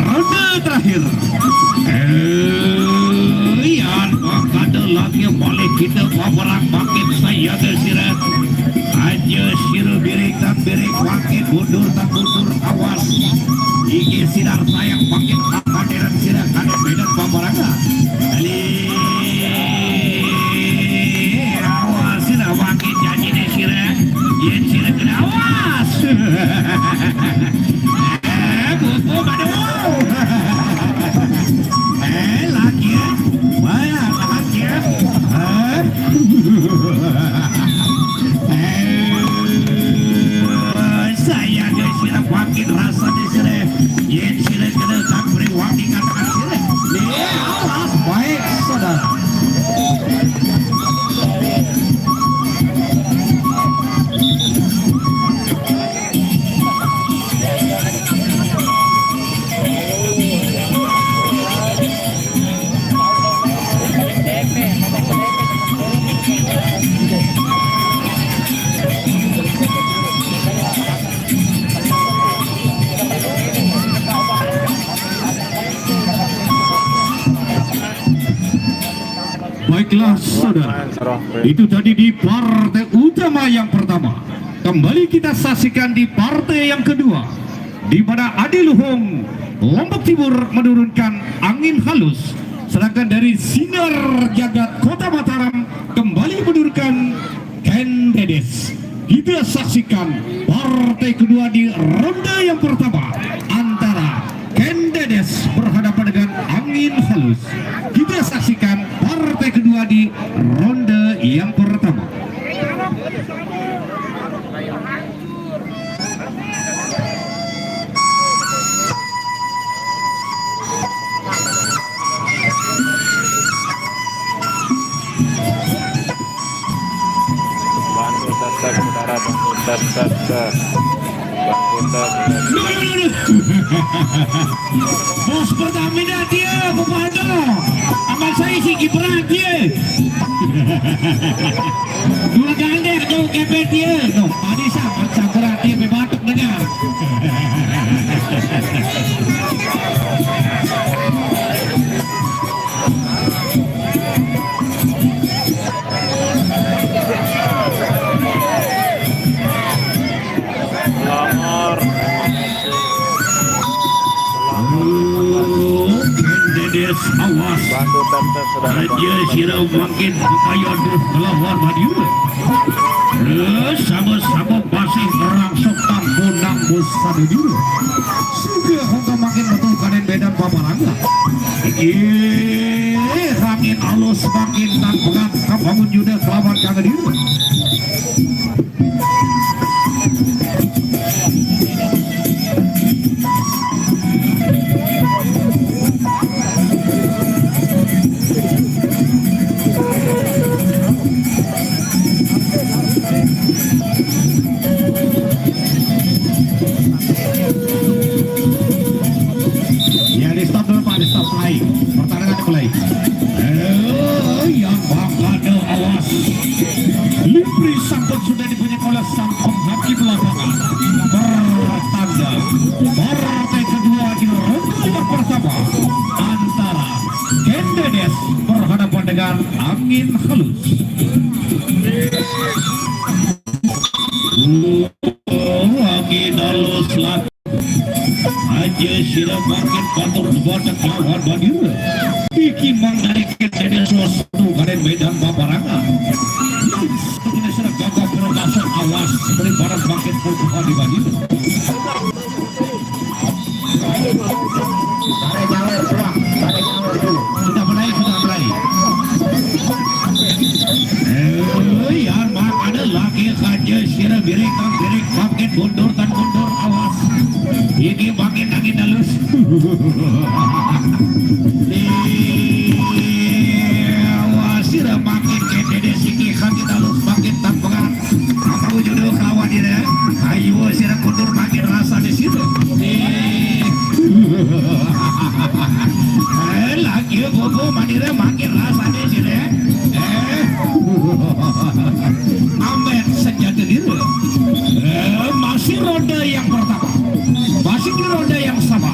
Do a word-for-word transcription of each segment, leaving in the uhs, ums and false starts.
Ronde terakhir. Eh, yan, kada lagi malih kita babarang bangkit sayaga sira. Aja sira biring tan biring bangkit, mundur tan mundur, awas. Iki sinar sayang bangkit, kaderan sira kada beda babarang. Ali, awas sira bangkit janji ni sira. Yen sira kena awas. Eh, buku pada wow. Eh, lagi ya. Wah, lagi ya. Eh. Eh, saya ada sila wakil rasa di sini. Yen sila kena tak beri wakil katakan sila. Nih, awas, baik, saudara. Baiklah, saudara. Itu tadi di partai utama yang pertama. Kembali kita saksikan di partai yang kedua, di mana Adi Luhung, Lombok Timur, menurunkan Angin Halus, sedangkan dari Sinar Jagat Kota Mataram kembali menurunkan Ken Dedes. Kita saksikan partai kedua di ronde yang pertama antara Ken Dedes berhadapan dengan Angin Halus. Kita saksikan partai kedua di ronde yang pertama. Bantu tetap, saudara, bantu tetap. Bantu tetap. Bos Pertamina dia, Bupati. Aman saya si Gibran dia. Dua gandeng tu kepet dia. No, tadi sama campuran dia berbatuk dengan. Lamar. Dedes, awas. Bantu tante sudah. Raja sira makin kaya duh ngelawan Madiun. Eh, sama-sama masih orang sotang bonang bosan dulu. Sudah hongkong makin betul kanen bedan paparangga. Eh, Angin Halus makin tak pegat kabangun Yuda kelawan kang diri. Ya, di stop dulu, Pak, di stop, mulai. Pertandingan mulai. Eh, yang bangga, awas. Limpri sampun sudah dipunya oleh sang penghakim lapangan. Bertanda partai kedua di ronde pertama antara Kendedes berhadapan dengan Angin Halus. Angin Halus lagi. Aja sira bangkit batur sebatek lawan Madura. Iki mang dari kene suasana karen medan paparangan. Ini sudah gagah perkasa, awas, beri barang bangkit pun di Madura. Sudah mulai, sudah mulai. Eh, ya, makanya lagi aja sira birik, birik, bangkit mundur, tan mundur, awas. Ini bangkit angin halus. Nih, awas, sira bangkit, kene siki angin halus, bangkit tan pengarap. Apa wujud kelawan ini? Ayo, sira mundur, bangkit rasa di situ. Nih. Eh, lagi bobo manira makin rasa di sini. Eh. Ambek senjata diri. Eh, masih ronde yang pertama. Masih di ronde yang sama.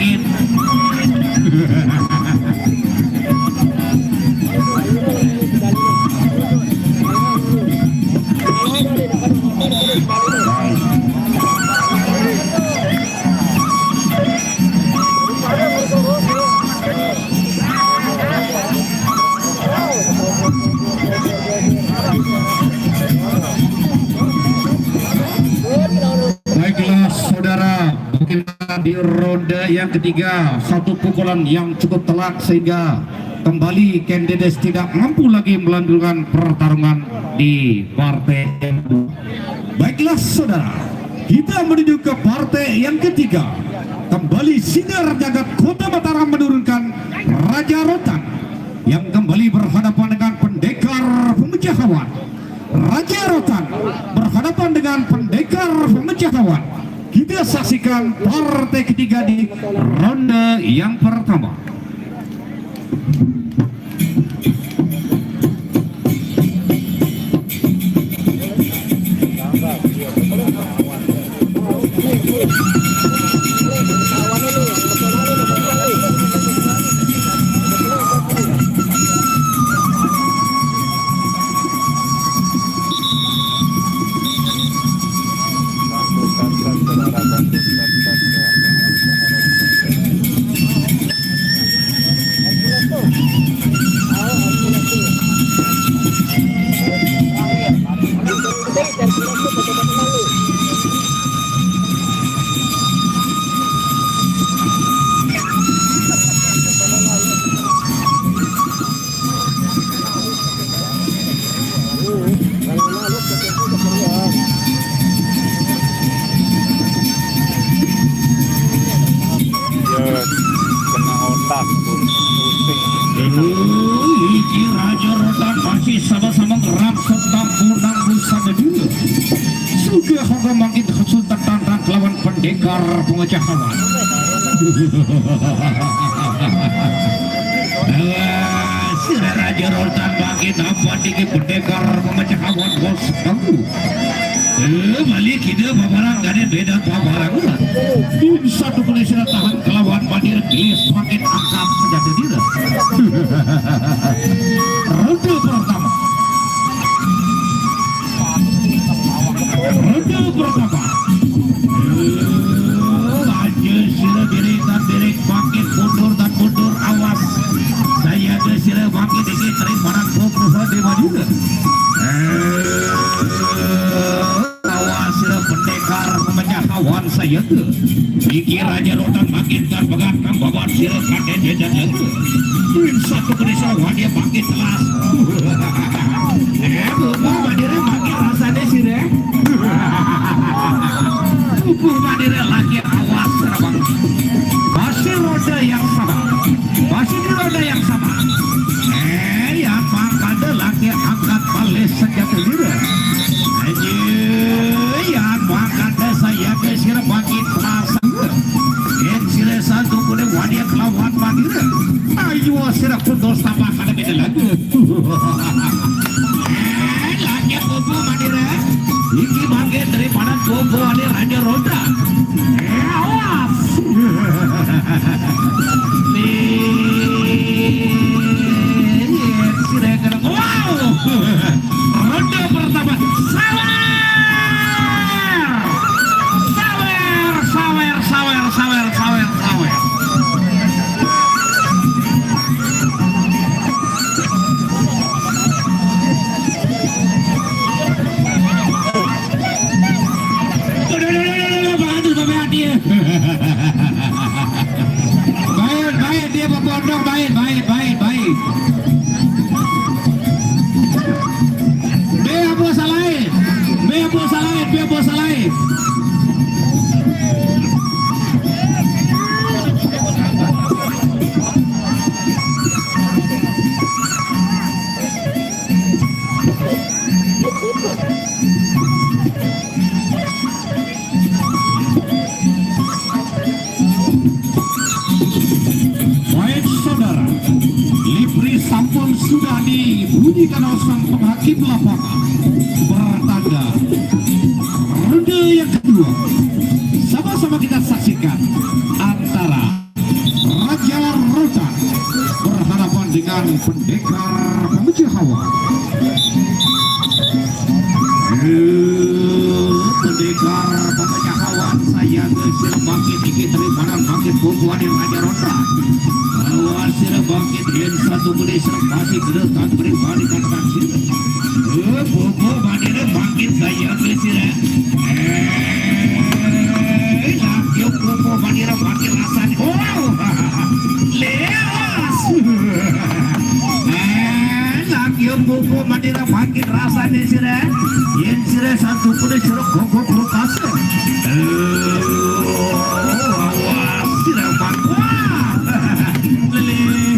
sakit. Baiklah, saudara, bagaimana di ronde yang ketiga? Satu pukulan yang cukup telak sehingga kembali Kendedes tidak mampu lagi melanjutkan pertarungan di partai. Baiklah, saudara, kita menuju ke partai yang ketiga. Kembali Sinar Jagat Kota Mataram menurunkan Raja Rotan. yang kembali berhadapan dengan pendekar pemecah hawan. Raja Rotan berhadapan dengan pendekar pemecah hawan. Kita saksikan partai ketiga di ronde yang pertama. Ya, kena otak, pusing. Iki Raja Rotan masih sama-sama ngerap setang punang busana dulu. Sudah hoga makin kesul tentang kelawan pendekar pengecah hawan. Eh, Sira Raja Rotan bangkit apa dikit pendekar pemecah hawan bos kamu. Eh, balik kita babarang gade beda babarang lah. Tim satu Malaysia tahan kelawan Madir Gelis makin angkat senjata diri. Ronde pertama. Ronde pertama. Lanjut sila diri dan diri bangkit mundur dan mundur awas. Saya ke sila bangkit dikit dari barang pokok di Madura. Eh, awas sila pendekar pemecah hawan saya ke. Pikir aja rotan makin dan pegat kang babat sila kaden jajan lagi. Win satu ke desa wadia bangkit telas. Eh, bumbu madira makin rasanya sih deh. Bumbu madira lagi awas terbang. Masih roda yang sama. Masih di roda yang sama. Eh, yang mangkada lagi angkat balik senjata lira. Ayo, yang mangkada saya ke sira bangkit terasa. Yang sira satu kuda wadia kelawan madira. Ayo, sira kundos tambah kada beda lagu. Eh, lagi bumbu madira. Iki bagian daripada bumbu ada raja roda. Eh, awas. Nih, sira kena. Wow. Ronde pertama. Sawer! Sawer, sawer, sawer, sawer, sawer, sawer. Aduh, aduh, aduh, aduh, aduh, bagus, bagus, hati ya. Baik, baik, dia berpondok, baik, baik, baik, baik. Be apa salah? Be apa salah? Be apa salah? Baik, saudara, lipri sampun sudah dibunyikan oleh sang penghakim lapangan. Bertanda ronde yang kedua. Sama-sama kita saksikan antara Raja Rotan berhadapan dengan pendekar pemecah hawa. Eh, pendekar pemecah hawa, saya geser bangkit dikit dari barang bangkit bumbu ada Raja Rotan. Awas sira bangkit yang satu beli serpasi kedekan pribadi katakan sira. Eh, bumbu madira bangkit saya geser. Eh, lagi bumbu madira bangkit rasanya. Wow. Leos. Eh, lagi bumbu madira bangkit rasanya sira. Yang sira satu pun sira koko kulkas. Eh, awas sira bangkit. Wah. Lele.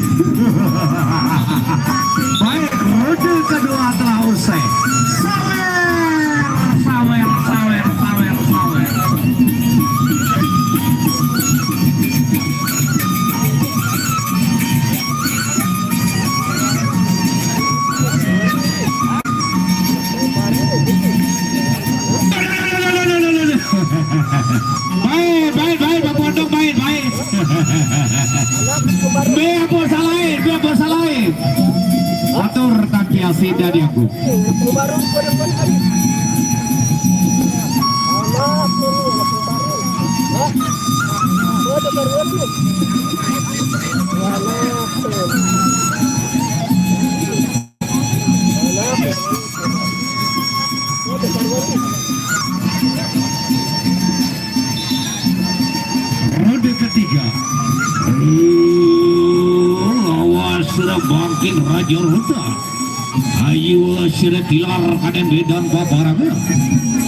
Baik, baik, baik, Pak Pondok, baik, baik. Be ampun, salah, be ampun, salah. Atur tanpa sida dianggo. Ronde ketiga. Lawas sudah bangkit Raja Rota. Ayo sudah tilar kadén medan babarang.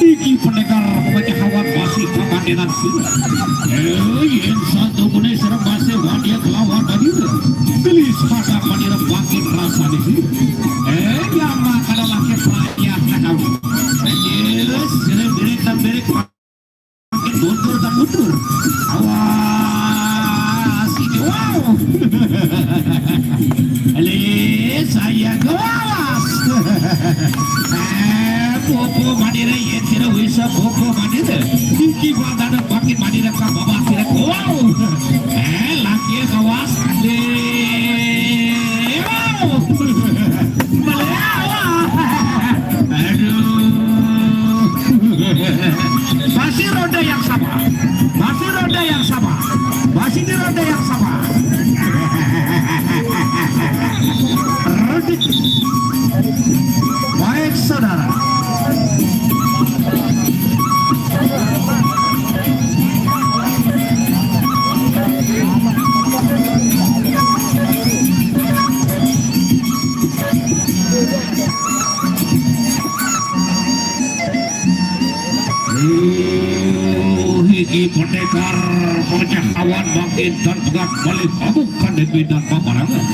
Iki pendekar pemecah hawan masih kamandenan sudah. Eh, yen satu menit serem masih wadia kelawan tadi. Gelis pada manira bangkit rasa di sini. Eh, yang makan laki rakyat kau. Yes, sering berik dan berik makin mundur dan mundur. Awas, ini wow. Ele, saya gawas. Eh, popo manira yen sira wisa popo manira. Iki wandana bangkit manira ka bawah sira. Wow. Eh, laki gawas. Le. Wow. Melewa. Aduh. Masih ronde yang sama. Masih ronde yang sama. Masih di ronde yang sama. Ronde. Baik, saudara. Uh, iki pendekar pemecah awan bangkit dan pegat balik pamuk kandemi dan paparangan.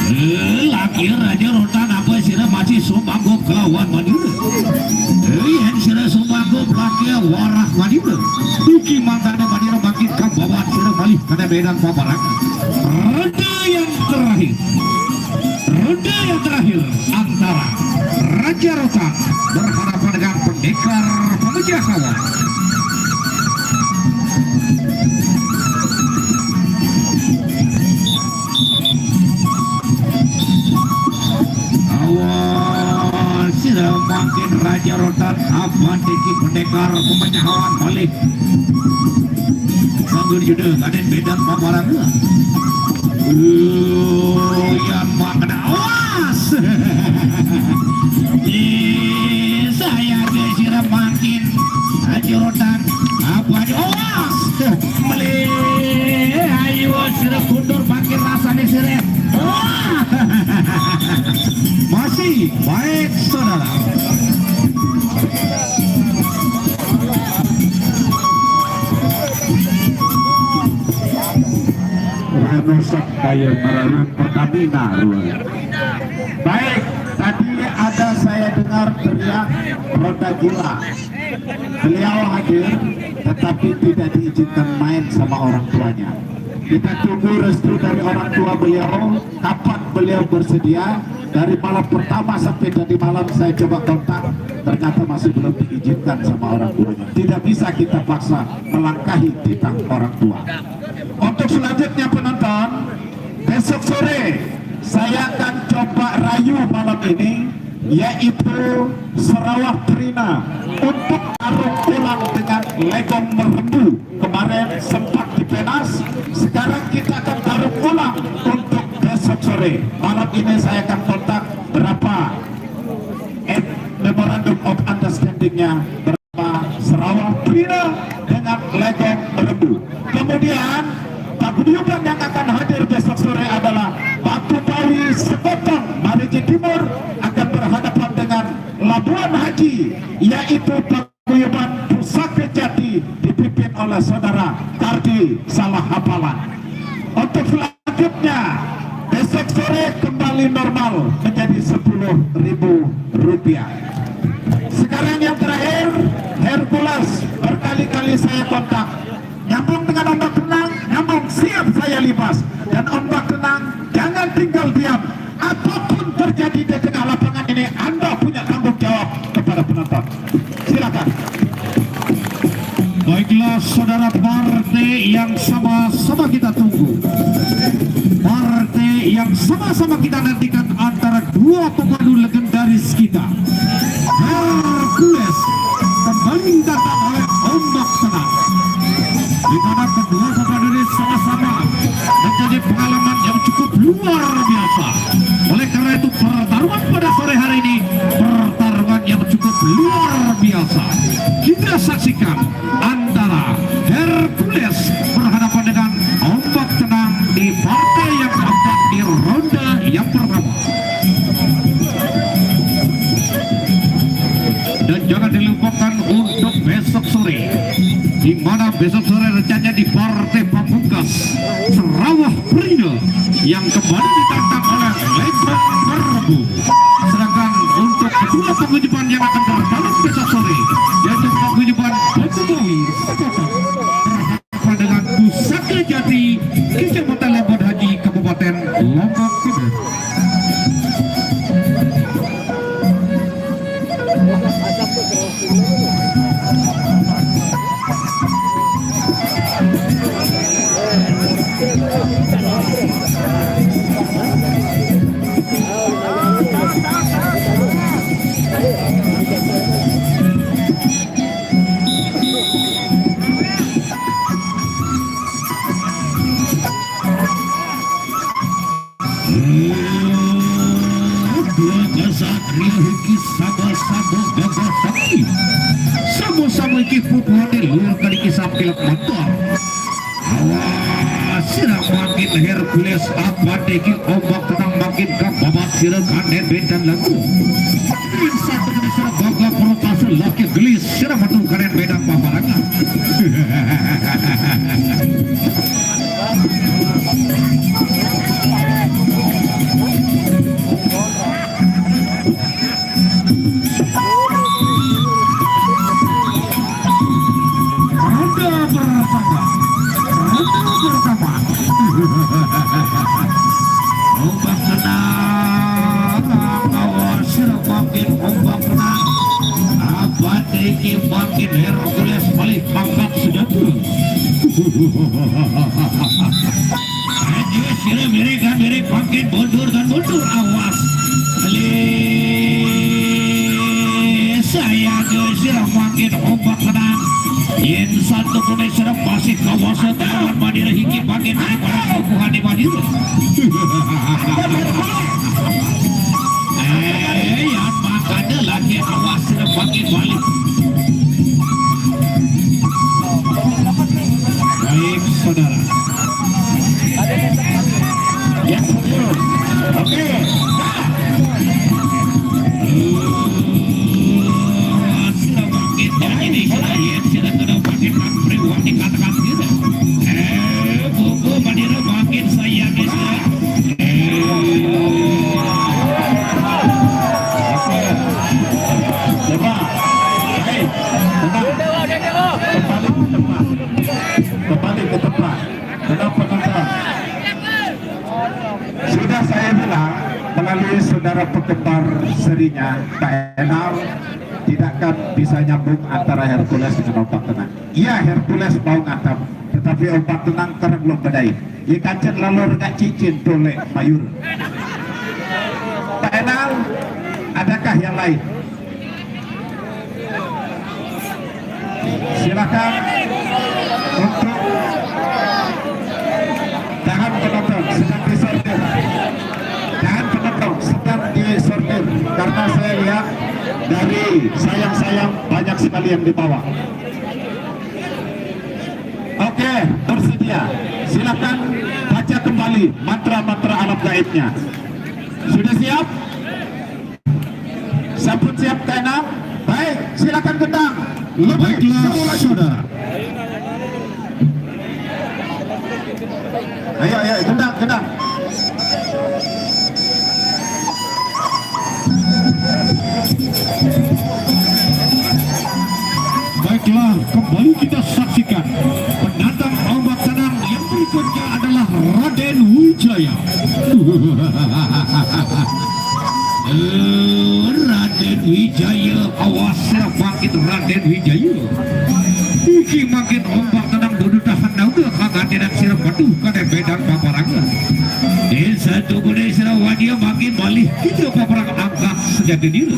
Eh, laki Raja Rotan apa sira masih sumanggup kelawan manira. Eh, yen sira sumanggup laki warah manira. Duki mangkana manira bangkit ka bawah sira malih kandemi dan paparangan. Ronde yang terakhir. Ronde yang terakhir antara Raja Rotan berhadapan dengan pendekar pemecah awan. Awas, sira mangkin Raja Rotan abantiki pendekar pemecah awan malih. Sanggur juda, kadén bedan paparan. Uh, ya makna awas. Ih, saya ge sira mangkin Raja Rotan. Apa aja awas. Melih, ayo sira kundur bangkit rasane sira. Wah. Masih baik, saudara. Reno Sakaya melalui Pertamina, Ruang. Baik, tadi ada saya dengar teriak Ronda Gila. Beliau hadir, tetapi tidak diizinkan main sama orang tuanya. Kita tunggu restu dari orang tua beliau, kapan beliau bersedia. Dari malam pertama sampai tadi malam saya coba kontak, ternyata masih belum diizinkan sama orang tuanya. Tidak bisa kita paksa melangkahi titah orang tua. Untuk selanjutnya penonton, besok sore saya akan coba rayu malam ini, yaitu Sarawak Prima untuk tarung ulang dengan Legong Merembu. Kemarin sempat dipenas, sekarang kita akan tarung ulang untuk besok sore. Malam ini saya akan kontak berapa memorandum of understanding-nya, Sarawak Prima dengan Legong Merembu. Kemudian paguyuban yang akan hadir besok sore adalah Batu Bawi Sekotong, Mariji Timur, akan berhadapan dengan Labuan Haji, yaitu paguyuban Pusaka Jati dipimpin oleh saudara Kardi Salah Hafalan. Untuk selanjutnya, besok sore kembali normal menjadi sepuluh ribu rupiah. Sekarang yang terakhir, Hercules, berkali-kali saya kontak. Nyambung dengan ombak tenang, nyambung, siap saya libas. Dan ombak tenang, jangan tinggal diam. Apapun terjadi di tengah lapangan ini, Anda punya tanggung jawab kepada penonton. Silakan. Baiklah, saudara, partai yang sama-sama kita tunggu, partai yang sama-sama kita nantikan antara dua pemandu legendaris kita, Hercules kembali ditantang oleh Ombak Tenang, di mana kedua pemandu ini sama-sama menjadi pengalaman yang cukup luar biasa. Oleh karena itu, pertarungan pada sore hari ini pertarungan yang cukup luar biasa. Kita saksikan antara Hercules berhadapan dengan Ombak Tenang di partai yang keempat, di ronde yang pertama. Dan jangan dilupakan untuk besok sore, di mana besok sore rencananya di partai pamungkas, Serawah Perina yang kembali ditantang oleh Lembang Merbu. Sedangkan untuk kedua paguyuban yang akan bertarung besok sore, yaitu paguyuban Bobogowi Sekotong berhadapan dengan Pusaka Jati, Kecamatan Lambat Haji, Kabupaten Lombok Timur. Dua kesatria iki sama-sama gagah sakti. Sama-sama iki pupuhane luwih kali iki sampeyan mantap. Awas, sira makin Hercules, apa iki Ombak Tenang makin kababat sira kanden bedan lagu. Satu kali sira gagah perkasa laki gelis, sira metu karen bedan paparangan. Ronde pertama. Ronde pertama. Ombak Tenang. Awas, sira makin Ombak Tenang. Apa iki makin Hercules balik pangkat senjata. Ayo, sira mereka mereka makin mundur dan mundur, awas. Lih, saya ke sira makin Ombak Tenang. Yen satu kone sira masih kawasa teman Madira iki makin daripada kukuhane Madira. Eh, ya makanya lagi awas sira makin balik. Baik, saudara. Ya, oke. Sira makin jadi nih, sira ya, sira kada makin mampre, wani katakan gitu. Eh, buku Madira makin saya, guys, ya. Eh. Oke. Coba. Hei, tenang. Kembali ke tempat. Kembali ke tempat. Kenapa, kenapa? Sudah saya bilang melalui saudara penggemar serinya, Kak Enal, tidak akan bisa nyambung antara Hercules dengan Ombak Tenang. Iya, Hercules mau ngantam, tetapi Ombak Tenang karena belum badai. Ia kancen lalu regak cincin tolek mayur. Kak Enal, adakah yang lain? Silakan untuk tahan penonton sedang disortir. Tahan penonton sedang disortir karena saya lihat dari sayang-sayang banyak sekali yang dibawa. Oke, bersedia. Silakan baca kembali mantra-mantra alam gaibnya. Sudah siap? Sampun siap, Kak Enal? Baik, silakan gendang. Lebih. Baiklah, seru lagi, saudara. Ayo, ayo, gendang, gendang. Baiklah, kembali kita saksikan penantang Ombak Tenang yang berikutnya adalah Raden Wijaya. Eh, Raden Wijaya, awas lah bangkit Raden Wijaya. Ih, Ki mangkin ombak tenang dudu tahan nauga kagandingan sira metu kadén bédan paparangan. Desa tugune sira wadia mangkin malih kita paparang angkat sejati diri.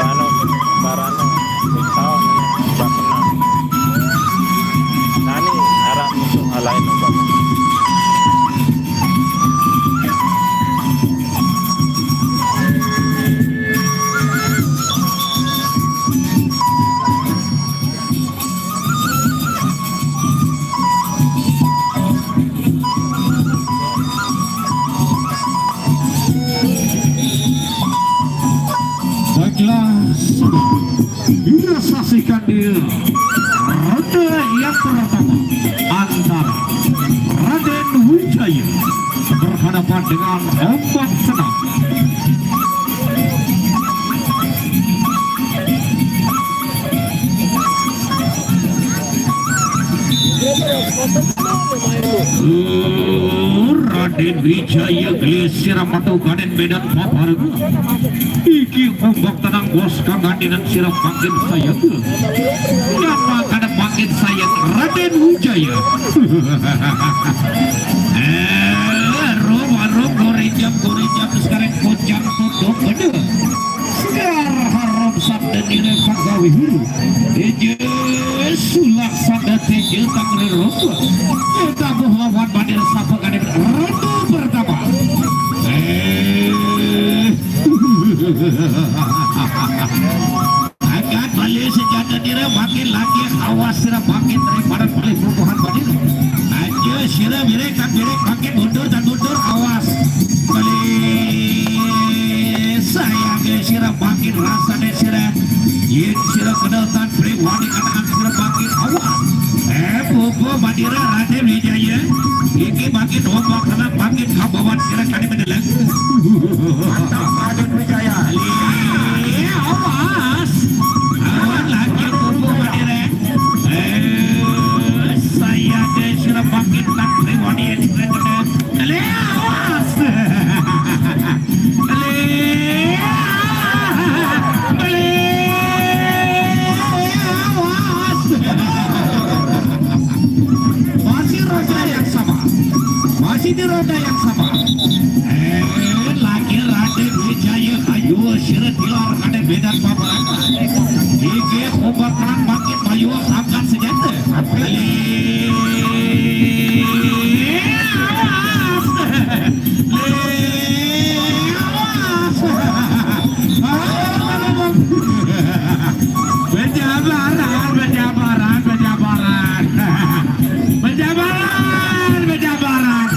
Anu, barano, taon, bakna. Nani arah musuh alain bakna. Baiklah, sudah kita saksikan di ronde yang pertama antara Raden Wijaya berhadapan dengan Ombak Tenang. Raden Wijaya gelis sira metu kadén bédan paparangan. Iki Ombak Tenang bos kagandingan sira mangkin sayaga. Nyapa kada mangkin sayaga Raden Wijaya. Eh, rum, rum, gorijam, gorijam, sekarang kocang tutup bedul. Segar harum sabda nira pagawi hulu. Eje sulak sabda teje tangri rogo. Tabuh lawan badir sapa kadén ronde pertama. Eh. Angkat balik senjata nira makin lagi awas sira makin daripada balik bubuhan badir. Aja sira mirek tak mirek makin mundur dan mundur awas. Balik saya ke sira makin rasane sira. Yen sira kenal tan pribadi katakan sira makin awas. Eh, bubu Madira Raden Wijaya. Iki makin ombak tenang makin kabawan sira kani mendeleng. Mantap Raden Wijaya. Iya, awas. Awan lagi bubu Madira. Eh, saya deh sira makin tak pribadi yang sira kenal. Lé, awas. Lé, lé, awas. Masih roda yang sama. Masih di roda yang sama. Eh, lagi Raden Wijaya, ayo, sira tilar, ada bédan paparangan. Iki ombak tenang makin mayu angkat senjata. Lé, awas. Berjabaran, berjabaran, berjabaran. Berjabaran, berjabaran.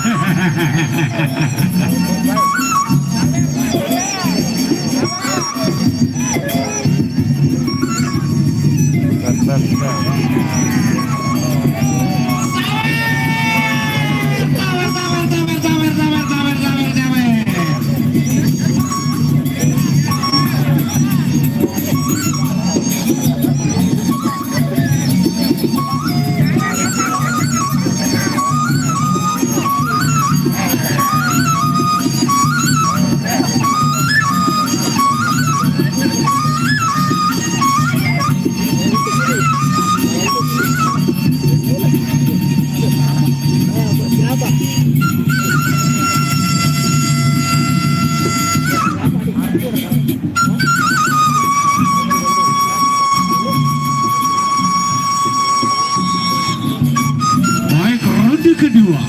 Baik, ronde kedua.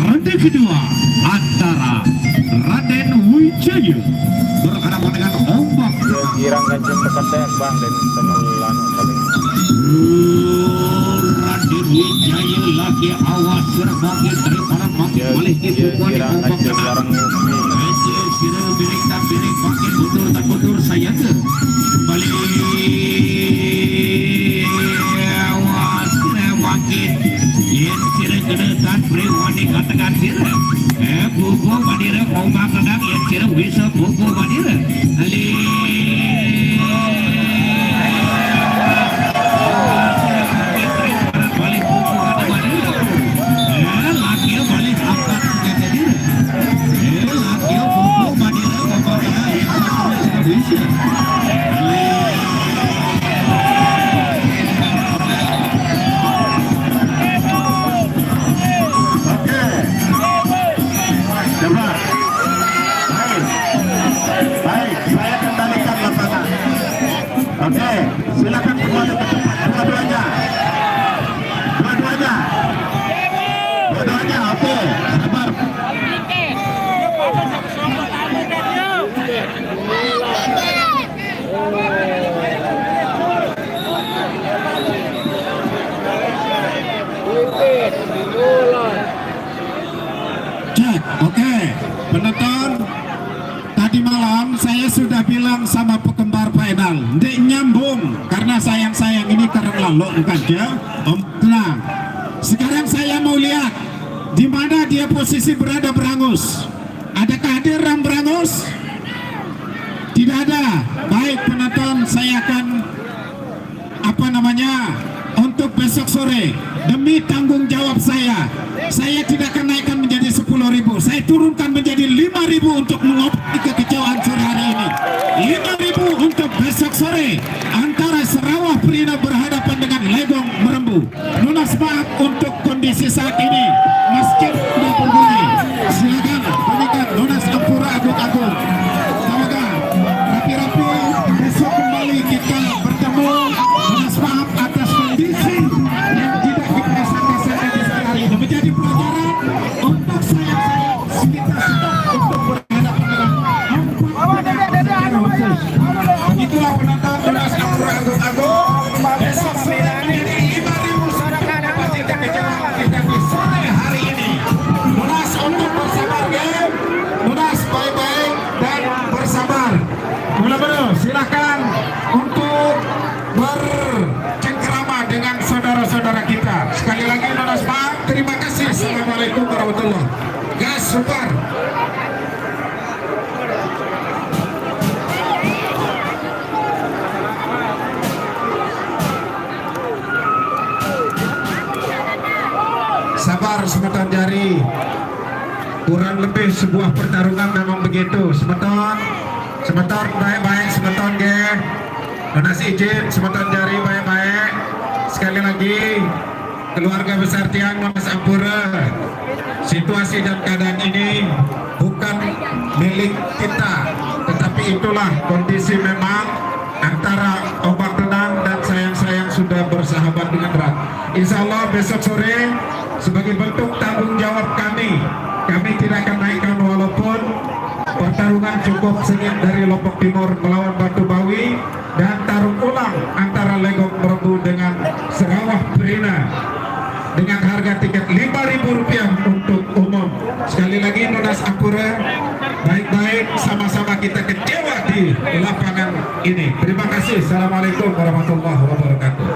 Ronde kedua antara Raden Wijaya berhadapan dengan Ombak. Kirang ganjil tekan dek bang dan temelan paling. Raden Wijaya lagi awas, sirah bangkit dari para bangkit. Ya, malih ya, dibuka di kirang ganjil barang. Ganjil sirah bilik tak bilik bangkit, mundur tak mundur, saya ke. Balik. Awas, sirah bangkit. Yen sirah kedetan, beri wani katakan sirah. Eh, bubu madira, ombak kedang, yen sirah bisa bubu madira. Ali. Balik bubu ada madira. Eh, laki balik angkat senjata dira. Eh, laki bubu madira, ombak kedang, yen sirah bisa. Ali. Oke. Coba. Baik. Baik, saya kembalikan lapangan. Oke, silakan kembali ke tempat. Dua-duanya. Dua-duanya. Dua-duanya, oke. Sabar. Cek, oke. Penonton, tadi malam saya sudah bilang sama pekembar Pak Enal, ndeq nyambung, karena sayang-sayang ini karena lalu bukan dia. Om, tenang. Sekarang saya mau lihat di mana dia posisi berada, Berangus. Adakah hadir Ram Berangus? Tidak ada. Baik, penonton, saya akan, apa namanya, untuk besok sore, demi tanggung jawab saya, saya tidak akan naikkan menjadi sepuluh ribu. Saya turunkan menjadi lima ribu untuk mengobati kekecewaan sore hari ini. Lima ribu untuk besok sore, antara Serawah Perina berhadapan dengan Legong Merembu. Nunas maaf untuk kondisi saat ini. Masjid sudah berbunyi. Silakan bunyikan nunas ampura agung-agung. Semoga rapi-rapi besok kembali kita bertemu. Nunas maaf atas kondisi yang tidak kita sangka-sangka di saat hari ini. Menjadi pelajaran untuk saya, kita stop untuk berhadapan dengan empat negara khusus. Itulah penonton nunas ampura agung-agung. Besok sudah menjadi lima ribu sore hari ini. Nunas untuk bersabar, ya. Nunas baik-baik dan bersabar. Mula-mula, silakan untuk bercengkerama dengan saudara-saudara kita. Sekali lagi, nunas maaf. Terima kasih. Assalamualaikum warahmatullahi. Gas, super. Sabar, semeton jari. Kurang lebih sebuah pertarungan memang begitu, semeton. Semeton baik-baik, semeton, nggih. Nunas izin, semeton jari baik-baik. Sekali lagi, keluarga besar tiang nunas ampura. Situasi dan keadaan ini bukan milik kita, tetapi itulah kondisi memang antara Ombak Tenang dan Sayang-Sayang sudah bersahabat dengan erat. Insya Allah besok sore sebagai bentuk tanggung jawab kami, kami tidak akan naikkan walaupun pertarungan cukup sengit dari Lombok Timur melawan Batu Bawi dan tarung ulang antara Legong Merembu dengan Serawah Perina dengan harga tiket lima ribu rupiah untuk umum. Sekali lagi, nunas ampura, baik-baik, sama-sama kita kecewa di lapangan ini. Terima kasih. Assalamualaikum warahmatullahi wabarakatuh.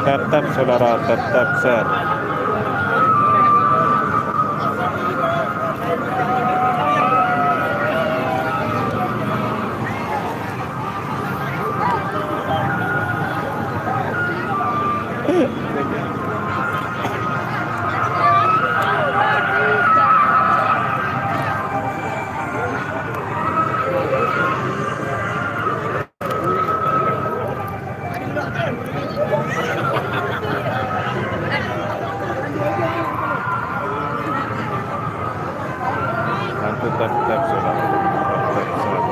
Tetap, saudara, tetap, set. Bantu tap-tap, saudara. Tap-tap, saudara.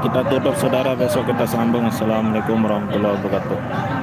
Kita tutup, saudara, besok kita sambung. Assalamualaikum warahmatullahi wabarakatuh.